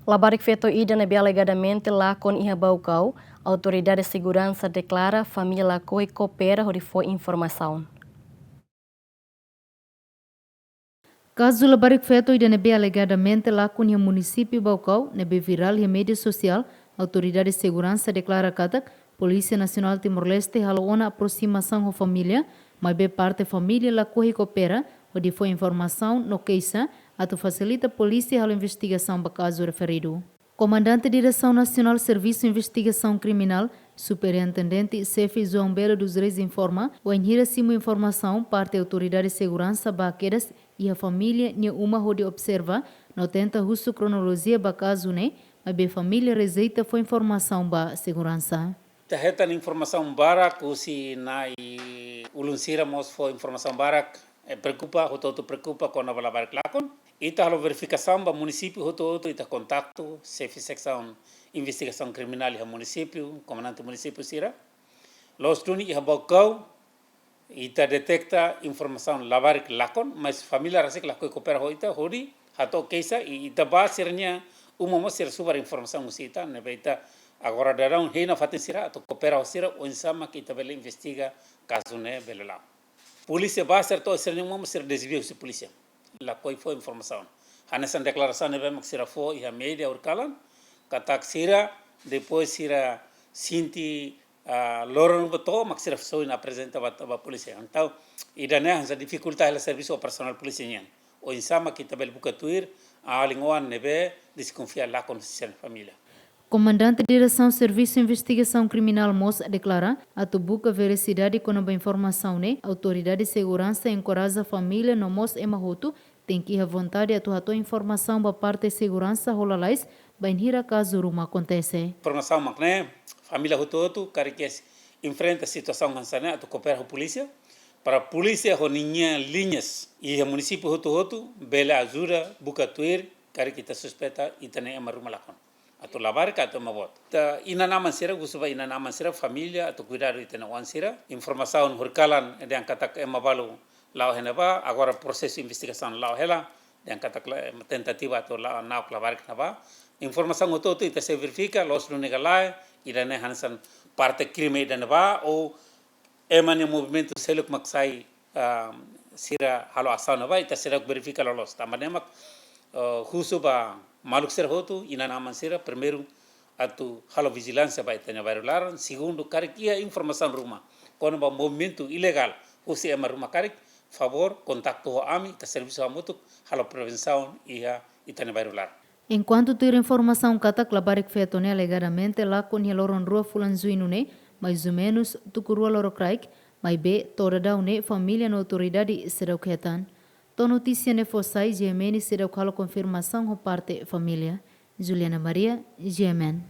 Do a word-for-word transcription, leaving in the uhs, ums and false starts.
Labarik feto ida ne'ebé alegadamente lakon iha Baucau, autoridade seguransa deklara família lakohi koopera hodi fó informasaun. Kazu labarik feto ida ne'ebé alegadamente lakon iha munisípiu Baucau, ne'ebé virál iha média sosiál, autoridade seguransa deklara katak Polísia Nasionál Timor-Leste halo ona aproximasaun ho família, maibé parte família lakohi koopera hodi fó informasaun no keixa, atu fasilita polísia halo investigasaun ba kazu referidu. Komandante Diresaun Nasionál Servisu Investigasaun Kriminál, Superintendente Xefe João Belo dos Reis informa, wainhira simu informasaun parte autoridade seguransa ba kedas iha família nia uma hodi observa no tenta husu kronolojia ba kazu ne'e, maibé família rejeita fó informasaun ba seguransa. Ita hetan informasaun barak, husi na'i ulun sira mós fó informasaun barak, eh, preokupa, hotu-hotu preokupa kona-ba labarik lakon. Ita halo verifikasaun ba munisípiu hotu-hotu, ita kontaktu xefe seksaun investigasaun kriminál iha munisípiu, komandante munisípiu sira. Loos duni iha Baucau, ita deteta informasaun labarik lakon, mas família rasik lakohi koopera ho ita, hodi hato'o keixa, i ita bá sira-nia uma mós sira subar informasaun husi ita, ne'ebé ita agora daudaun hein nafatin sira atu koopera ho sira, oinsá mak ita bele investiga kazu ne'e bele la'o. Polísia bá sira to'o sira-nia uma mós sira dezvia husi polísia. Lakohi fó informasaun. Hanesan deklarasaun ne'ebé mak sira fó iha média horikalan, katak sira, depois sira sente, ah, loron ba to'o, mak sira soin aprezenta ba, ba polísia. Entaun, ida-ne'e hanesan difikulta hela servisu operasionál polísia nian. Oinsá mak ita bele buka tuir alin oan ne'ebé deskonfia lakon husi sira-nia família. Komandante Diresaun Servisu Investigasaun Kriminál mós deklara, atu buka verasidade kona-ba informasaun ne'e, autoridade seguransa enkoraja família no mós ema hotu tenke iha vontade atu hato'o informasaun ba parte seguransa ho lalais, bainhira kazu ruma akontese. Informasaun mak ne'e, família hotu-hotu karik iha enfrenta situasaun hanesan ne'e atu koopera ho polísia, para polísia ho ninia liñas iha munisípiu hotu-hotu bele ajuda buka tuir karik ita suspeita ita-nia ema ruma lakon. Atu labarik ka atu ema boot. Ita inan-aman sira, husu ba inan-aman sira, família atu kuidadu ita-nia oan sira. Informasaun horikalan dehan katak ema balu la'o iha ne'ebá, agora prosesu investigasaun la'o hela, dehan katak la, tentativa atu la'o, na'ok labarik ne'ebá. Informasaun hotu-hotu ita sei verifika, loos duni ka lae, ida-ne'e hanesan parte krime ida ne'ebá, ou ema nia movimentu seluk mak sai, ah, sira halo asaun ne'ebá, ita seidauk verifika loloos. Tanba ne'e mak, ah, husu ba maluk sira hotu, inan-aman sira, primeiru atu halo vijilánsia ba ita-nia bairru laran, segundu, karik iha informasaun ruma kona-ba movimentu ilegál husi ema ruma karik, favór kontaktu ho ami, ita servisu hamutuk, halo prevensaun iha ita-nia bairru laran. Enkuantu tuir informasaun katak labarik feto ne'e alegadamente lakon iha loron rua fulan Juñu ne'e, mais ou menus tuku rua lorokraik, maibé to'o daudaun ne'e família no autoridade seidauk hetan. To'o notísia ne'e fó sai, G M N seidauk halo konfirmasaun ho parte família. Juliana Maria, G M N.